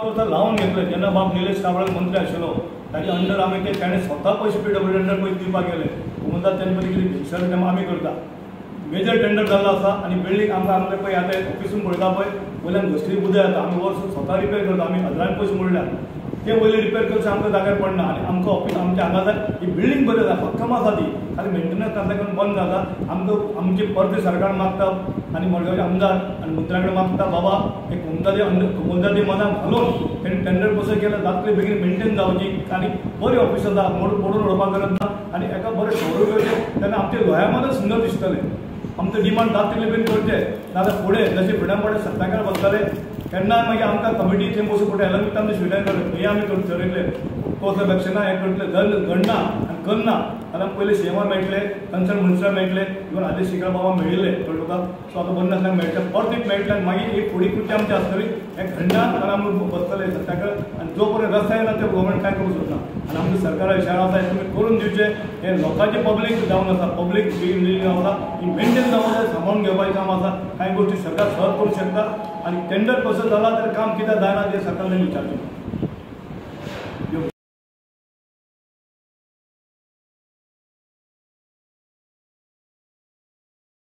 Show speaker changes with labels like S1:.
S1: वर्सां लावन घेतले जेन्ना बाब निलेश काब्राल मंत्री आशिल्लो ताच्या अंडर आमी ते ताणें स्वता पयशे पीडब्ल्यू अंडर पयशे दिवपाक गेले. म्हणटा तेणे पयलीं कितें भिक्षण तें आमी करता. मेजर टेंडर जाल्लो आसा आनी बिल्डींग आमकां आमकां पळय आतां ऑफिसून पळयता पळय वयल्यान घसरी उदय जाता. आमी वर्स स्वता रिपेर करता. आमी हजारांनी पयशे मोडल्या ते वयले रिपेर करचे आमकां जाग्यार पडना. आनी आमकां ऑफिस आमच्या हांगा जाय ही बिल्डींग बरी आसा, भक्कम आसा ती, खाली मेंटेनन्स नासल्या कारणान बंद जाता. आमकां आमचे परते सरकार मागता आनी मडगांवचे आमदार आनी मंत्र्या कडेन मागता, बाबा एक कोमुनिदादी मनाक घालून तेणी टेंडर प्रोसेस केल्यार जातले बेगीन मेंटेन जावची आनी बरी ऑफिस आसा, मोडून उडोवपाक गरज ना आनी एका बरें स्वरूप येवचें तेन्ना आमच्या गोंया सुंदर दिसतलें. आमचो डिमांड जाता तितले बेगीन करचें, नाजाल्यार फुडें जशें फ्रिडम पार्टी सत्ताकार बसताले तेन्ना मागीर आमकां कमिटी थंय बसून पडटा एलॉंग विथ आमचे स्टुडंट हे आमी ठरयले कोर्स ऑफ एक्शना हें करतले घडना आनी करना जाल्यार पयलीं सीएमा मेळटले, कन्सर्न मिनिस्टर मेळटले, इवन आदेश शिखर बाबा मेळिल्ले कळ्ळें तुका. सो आतां बंद नासल्यार मेळटलें, परत एक मेळटलें आनी मागीर एक फुडें कृती आमची आसतली. हें घडना जाल्यार आमी बसतले सत्याग्रह आनी जो पर्यंत रस्त्यार येना ते गव्हर्मेंट कांय करूंक शकना. आनी आमच्या सरकारा इशारा आसा तुमी करून दिवचें. हें लोकांचें पब्लीक जावन आसा, पब्लीक बिल्डींग आसा, ही मेंटेन जावन जाय, सांबाळून घेवपाचें काम आसा. कांय गोश्टी सरकार सहज करूंक शकता आनी टेंडर प्रोसेस जाला तर काम कित्याक जायना तें सरकारान विचारचें.